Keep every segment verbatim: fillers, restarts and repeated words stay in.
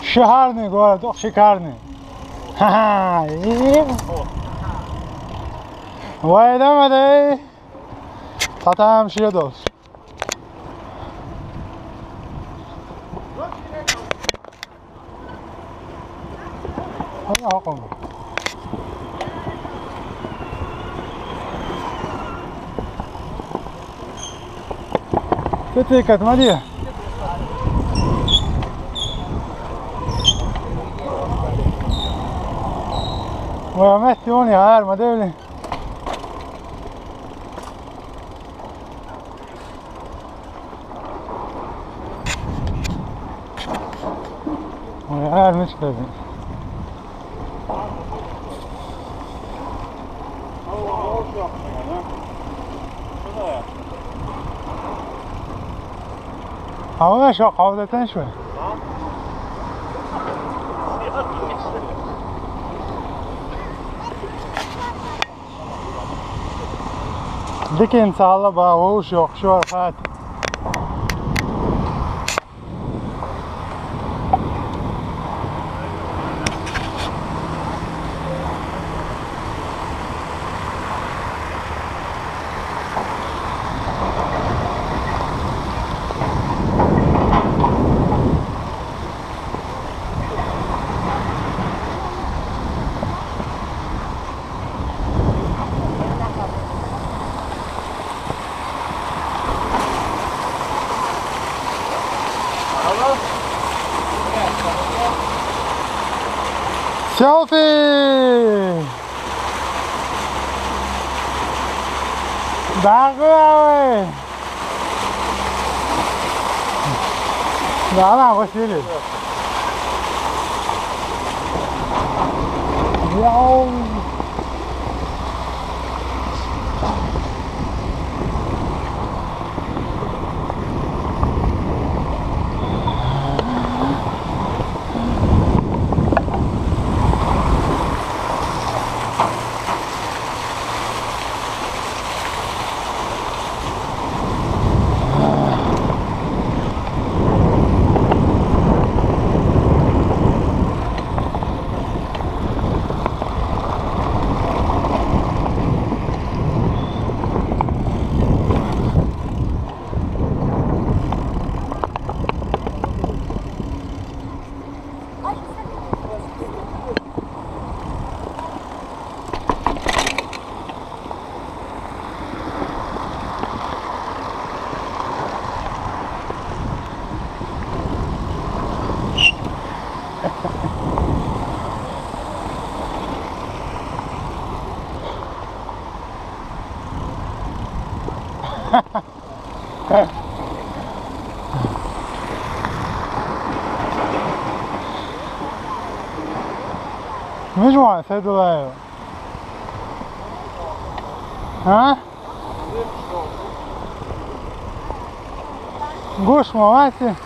Шикарный город, ох, шикарный. Ха-ха, и- Вай, да, ма, да. Та там ши дол. Ана хакон. Кете катмади. Ва мехти они гьар мадевли. Ва гьар мечтади. Ава шо къавдатан шо. Дикин сала ба, уш ёх шо хат. Селфи! Дагы авы! Да, да, Василий. Яу. Мижуан седулаю. А? Гуш мавайси.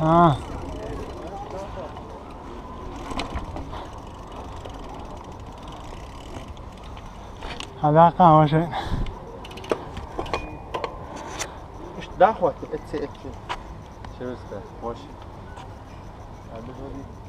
А. Алака, вообще. Ишт дахват, эци, эци. Сервиска, вообще. А, без воды.